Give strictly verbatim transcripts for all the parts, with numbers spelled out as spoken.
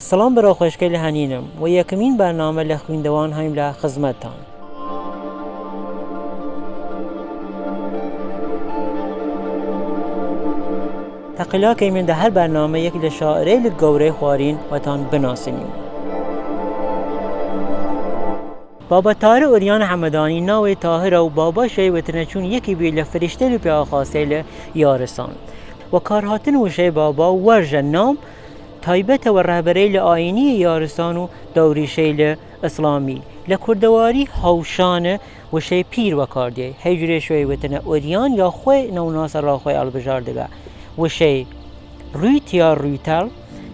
Silam bira xweşkê li henînim û yekemîn bername li xwîndewan heym li xizmetan. Teqilakê min di her bername yek li şairê li gowrê xwarîn wetan binasinî. Baba Tahir Uryan Hemedanî navê Tahir e û baba şey wetine çûn yekî bî li firîştê li pêxasê li yarisan. We karhatin wişê baba werje nam taybete we rehberê li ayînî yê yarisan û dewrîşê li îslamî. Li kurdewarî hawşane wişê pîr we kar dê. Hey curê şoyê wetine Uryan ya xwe newnas ra xwe elbijar dike. Wişê Rût ya Rûtel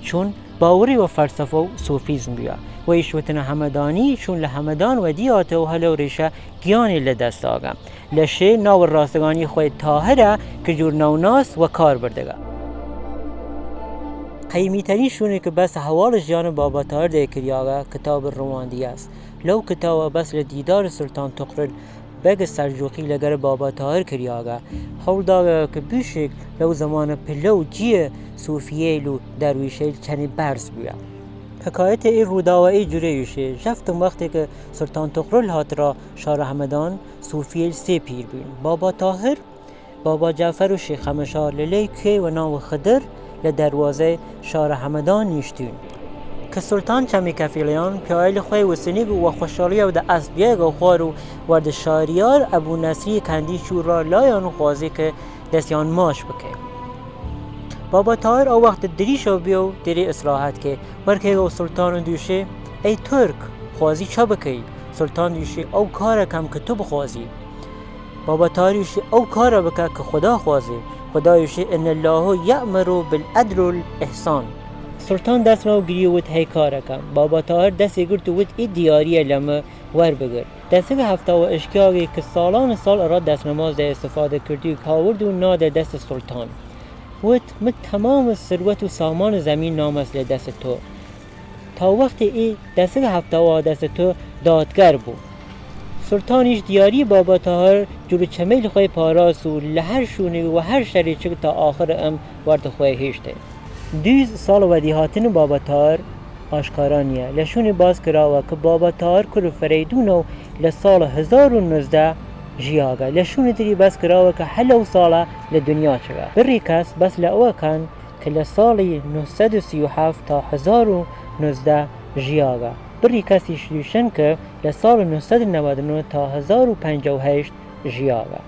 çûn bawirî we felsefe û sofîzm bûya. We îş wetine Hemedanî çûn li Hemedan we dî hate û helo rêşe giyanê li dest dage. Leşê navê rastiganî xwe Tahir e ki cûr newnas we kar birdige. Qeyimîterîn şûnê ki bes hewal jiyana Baba Tahir de kiriyage kitabê Rewandiyes. Lew kitaba bes li dîdarê Sultan Tuxrul Beg Selcûqî li gel Baba Tahir kiriyage. Hewl dage ki bûşêk lew zemane pile û ciyê sofiyê lû derwîşê çenê berz bûye. Hikayetê ê rûdawa ê curê yuşê, jeftin wextê ki Sultan Tuxrul hat ra şara Hemedan, sofiyê sê pîr bûn. Baba Tahir, Baba Cafer û Şêx Hemeşa li lê kuyê we navê Xidir li derwazê şara Hemedan nîştîn. Ki Sultan Çemî Kefîliyan piyayê li xwe û sinîg û xweşaliya û di esbiyega xwar û werdi şariyar Ebû Nesrî Kendî çû ra layan û xwazî ki destyan maş bike. Baba Tahir ew wext di dirîşa bîya û têrê îsrahet ke. Werkê ew Sultan û dûşê, "Ey Turk, xwazî ça bikey?" Sultan dûşê, "Ew kare kem ki tu bixwazî." Baba Tahir dûşê, "Ew kare bike ki Xuda xwazê." Xuda dûşê, "Innellahu ye'muru bil edl ul ihsan." Sultan dest nav girî û wit, "Hey kare kem." Baba Tahir destê girt û wit, "Ê diyarî ye li me werbigir." Desteke hefta û eşkiyagê ki salan sal ra destnimaz de istifade kirdû, hawird û nade destê Sultan. Wit, "Mi temamê sirwet û samanê zemîn namest li destê to." Ta wextê ê desteke hefta û destê to dadger bû. Sultan îş diyarî Baba Tahir cûr û çemê li xwe parast û li her şûnê û her şerê çik ta axir em werdê xwe hêştê. Dûz sal wedî hatin Baba Tahir aşkara niye. Li şûnê bas kirawe ki Baba Tahir kur û Fereydûn û li sal hezar û nozdeh jiyage. Li şûnê tirî bas kirawe ki helew sala li dinya çive. Birî kes bas li ewe kan ki li salî neh sed û sî û heft ta hezar û nozdeh jiyage. Birî kes îş dûşin ki li sal neh sed û newed û neh ta hezar û penca û heşt jiyage.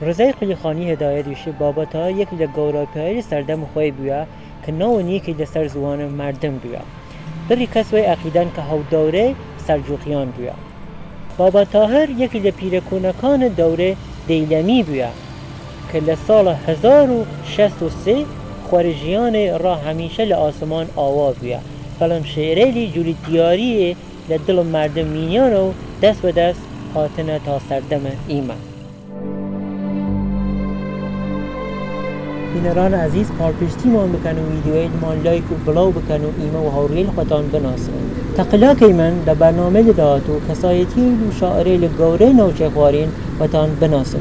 Rizey Qulîxanî Hidayet dûşê Baba Tahir yek li gawrapiyayê li serdemê xwe bûye ki navê nîkî li ser ziwanê merdim bûye. Birî kes wê eqîden ki hewdewrê Selcûqiyan bûye. Baba Tahir yekî li pîrekonekanê dewrê Deylemî bûye ki li sala hezar û şeş sed û sê xwarê jiyanê ra hemîşe li asiman awa bûye. Felim şêrê lî cûrî diyariyê li dil û merdim mîniyane û dest bi dest hatine ta serdemê îme. Bîneran ezîz, palpiştî man bikin û vîdeoyê li man like û bilaw bikin û îme û hawriyê li xwetan binasin. Teqilakê min di bernameyê li dahatû kesayetiyê û şairê li gawrê navçê xwarîn xwetan binasin.